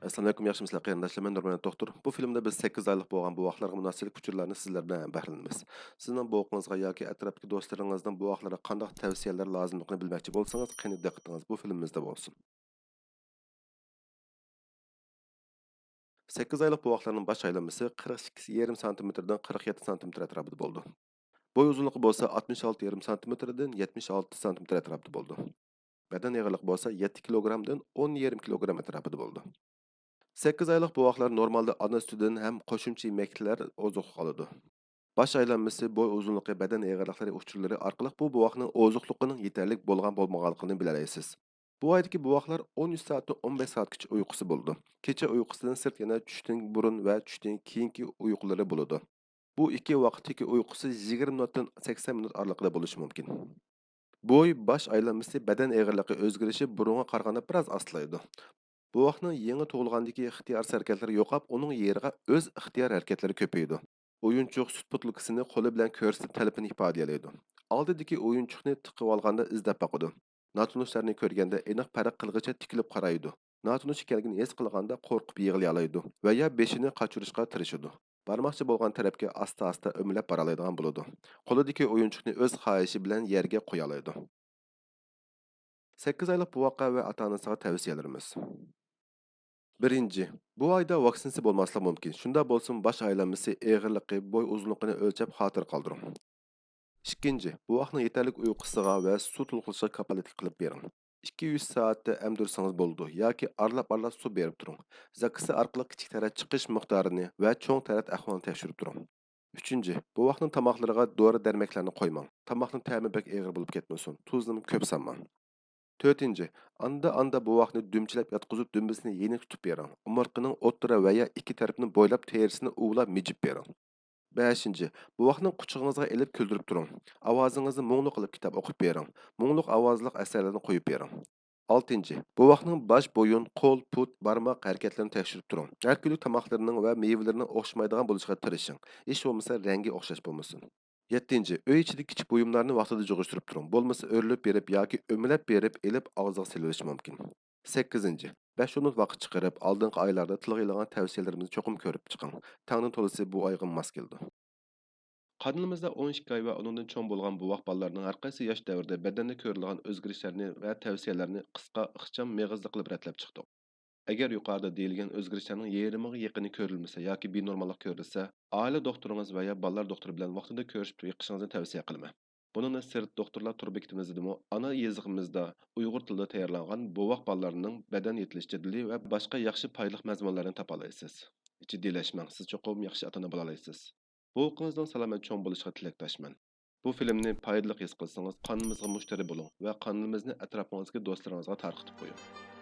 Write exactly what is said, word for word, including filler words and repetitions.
ئەسسالامۇئەلەيكۇم، ياخشىمۇسىلەر قېرىنداشلار؟ مەن نۇرمەمەت دوختۇر. بۇ فىلىمدا بىز سەككىز ئايلىق بولغان بوۋاقلارغا مۇناسىۋەتلىك ئۇچۇرلارنى سىزلەر بىلەن ھەمبەھىرلىنىمىز. سىزنىڭ بوۋىقىڭىزغا ياكى ئەتراپتىكى دوستلىرىڭىزنىڭ بوۋاقلىرىغا قانداق تەۋسىيەلەر لازىملىقىنى بىلمەكچى بولسىڭىز، قېنى دىققىتىڭىز بۇ فىلىمىمىزدە بولسۇن. سەككىز ئايلىق بوۋاقلارنىڭ باش ئايلانمىسى قىرىق ئىككى يېرىم سانتىمېتىردىن قىرىق يەتتە سانتىمېتىر ئەتراپىدا بولىدۇ. بوي ئۇزۇنلۇقى بولسا ئاتمىش ئالتە يېرىم سانتىمېتىردىن يەتمىش ئالتە سانتىمېتىر ئەتراپىدا بولىدۇ. بەدەن ئېغىرلىقى بولسا يەتتە كىلوگرامدىن ئون يېرىم كىلوگرام ئەتراپىدا بولىدۇ. سەككىز ئايلىق بوۋاقلار نورمالدا ئانا سۈتىدىن ھەم قوشۇمچە يېمەكلىكلەر ئوزۇقلۇق ئالىدۇ. باش ئايلانمىسى، بوي ئۇزۇنلۇقى، بەدەن ئېغىرلىقلىرى ئۇچۇرلىرى ئارقىلىق بۇ بوۋاقنىڭ ئوزۇقلۇقىنىڭ يېتەرلىك بولغان بولمىغانلىقىنى بىلەلەيسىز. بۇ ئايدىكى بوۋاقلار ئون ئۈچ سائەتتىن ئون بەش سائەتكىچە ئۇيقۇسى بولىدۇ. كېچە ئۇيقۇسىدىن سىرت يەنە چۈشتىن بۇرۇن ۋە چۈشتىن كېيىنكى ئۇيقۇلىرى بولىدۇ. بۇ ئىككى ۋاقىتتىكى ئۇيقۇسى يىگىرمە مىنۇتتىن سەكسەن مىنۇت ئارىلىقىدا بولۇشى مۇمكىن. بوي، باش ئايلانمىسى، بەدەن ئېغىرلىقى ئۆزگىرىشى بۇرۇنغا قارىغاندا بىراز ئاستىلايدۇ. بوۋاقنىڭ يېڭى تۇغۇلغاندىكى ئىختىيارسىز ھەرىكەتلىرى يوقاپ، ئۇنىڭ يېرىغا ئۆز ئىختىيار ھەرىكەتلىرى كۆپىيىدۇ. ئويۇنچۇق سۈت بوتۇلكىسىنى قولى بىلەن كۆرسىتىپ تەلىپىنى ئىپادىلەيدۇ. ئالدىدىكى ئويۇنچۇقنى تىقىۋالغاندا ئىزدەپ باقىدۇ. ناتونۇشلارنى كۆرگەندە ئېنىق پەرق قىلغىچە تىكىلىپ قارايدۇ. ناتونۇش ئىكەنلىكىنى ھېس قىلغاندا قورقۇپ يىغلىيالايدۇ ۋە يا بېشىنى قاچۇرۇشقا تىرىشىدۇ. بارماقچى بولغان تەرەپكە ئاستا-ئاستا ئۆمىلەپ بارالايدىغان بولىدۇ. قولىدىكى ئويۇنچۇقنى ئۆز خاھىشى بىلەن يەرگە قويالايدۇ. سەككىز ئايلىق بوۋاققا ۋە ئاتا-ئانىسىغا تەۋسىيەلىرىمىز. بىرىنچى، بۇ ئايدا ۋاكسىنىسى بولماسلىقى مۇمكىن. شۇنداق بولسىمۇ باش ئايلانمىسى، ئېغىرلىقى، بوي ئۇزۇنلۇقىنى ئۆلچەپ خاتىرە قالدۇرۇڭ. ئىككىنچى، بوۋاقنىڭ يېتەرلىك ئۇيقۇسىغا ۋە سۇ تولۇقلىشىغا كاپالەتلىك قىلىپ بېرىڭ. ئىككى يۈز سائەتتە ئەمدۈرسىڭىز بولىدۇ ياكى ئارىلاپ-ئارىلاپ سۇ بېرىپ تۇرۇڭ. زاكىسى ئارقىلىق كىچىك تەرەت چىقىش مىقدارىنى ۋە چوڭ تەرەت ئەھۋالىنى تەكشۈرۈپ تۇرۇڭ. ئۈچىنچى، بوۋاقنىڭ تاماقلىرىغا دورا-دەرمەكلەرنى قويماڭ. تاماقنىڭ تەمى بەك ئېغىر بولۇپ كەتمىسۇن، تۇزنىمۇ كۆپ سالماڭ. تۆتىنچى، ئاندا-ئاندا بوۋاقنى دۈمچىلەپ ياتقۇزۇپ، دۈمبىسىنى يېنىك تۇتۇپ بېرىڭ. ئومۇرتقىنىڭ ئوتتۇرا ۋە يا ئىككى تەرىپىنى بويلاپ تېرىسىنى ئۇۋىلاپ مىجىپ بېرىڭ. بەشىنچى، بوۋاقنى قۇچىقىڭىزغا ئېلىپ كۈلدۈرۈپ تۇرۇڭ. ئاۋازىڭىزنى مۇڭلۇق قىلىپ كىتاب ئوقۇپ بېرىڭ. مۇڭلۇق ئاۋازلىق ئەسەرلەرنى قويۇپ بېرىڭ. ئالتىنچى، بوۋاقنىڭ باش، بويۇن، قول، پۇت، بارماق ھەرىكەتلىرىنى تەكشۈرۈپ تۇرۇڭ. ھەر كۈنلۈك تاماقلىرىنىڭ ۋە مېۋىلىرىنىڭ ئوخشىمايدىغان بولۇشىغا تىرىشىڭ. ھېچ بولمىسا رەڭگى ئوخشاش بولمىسۇن. يەتتىنچى، ئۆي ئىچىدىكى كىچىك بۇيۇملارنى ۋاقتىدا يىغىشتۇرۇپ تۇرۇڭ. بولمىسا ئۆرۈلۈپ بېرىپ ياكى ئۆمىلەپ بېرىپ ئېلىپ ئاغزىغا سېلىۋېلىشى مۇمكىن. سەككىزىنچى، بەش-ئون مىنۇت ۋاقىت چىقىرىپ، ئالدىنقى ئايلاردا تىلغا ئېلىنغان تەۋسىيەلىرىمىزنى چوقۇم كۆرۈپ چىقىڭ. تەڭنىڭ تولىسى بۇ ئايغا ماس كېلىدۇ. قانىلىمىزدا ئون ئىككى ئاي ۋە ئۇنىڭدىن چوڭ بولغان بوۋاق بالىلارنىڭ ھەر قايسى ياش دەۋرىدە بەدەندە كۆرۈلىدىغان ئۆزگىرىشلەرنى ۋە تەۋسىيەلەرنى قىسقا، ئىخچام، مېغىزلىق قىلىپ رەتلەپ چىقتۇق. ئەگەر يۇقىرىدا دېيىلگەن ئۆزگىرىشلەرنىڭ يېرىمىغا يېقىنى كۆرۈلمىسە ياكى بىنورماللىق كۆرۈلسە، ئائىلە دوختۇرىڭىز ۋە يا بالىلار دوختۇرى بىلەن ۋاقتىدا كۆرۈشۈپ بېقىشىڭىزنى تەۋسىيە قىلىمەن. بۇنىڭدىن سىرت، دوختۇرلار تور بېكىتىمىزدىمۇ ئانا يېزىقىمىزدا ئۇيغۇر تىلىدا تەييارلانغان بوۋاق بالىلارنىڭ بەدەن يېتىلىش جەدۋىلى ۋە باشقا ياخشى پايدىلىق مەزمۇنلارنى تاپالايسىز. جىددىيلەشمەڭ، سىز چوقۇم ياخشى ئاتا-ئانا بولالايسىز. بوۋىقىڭىزنىڭ سالامەت چوڭ بولۇشىغا تىلەكداشمەن. بۇ فىلىمنى پايدىلىق ھېس قىلسىڭىز، قانىلىمىزغا مۇشتەرى بولۇڭ ۋە قانىلىمىزنى ئەتراپىڭىزدىكى دوستلىرىڭىزغا تارقىتىپ قويۇڭ.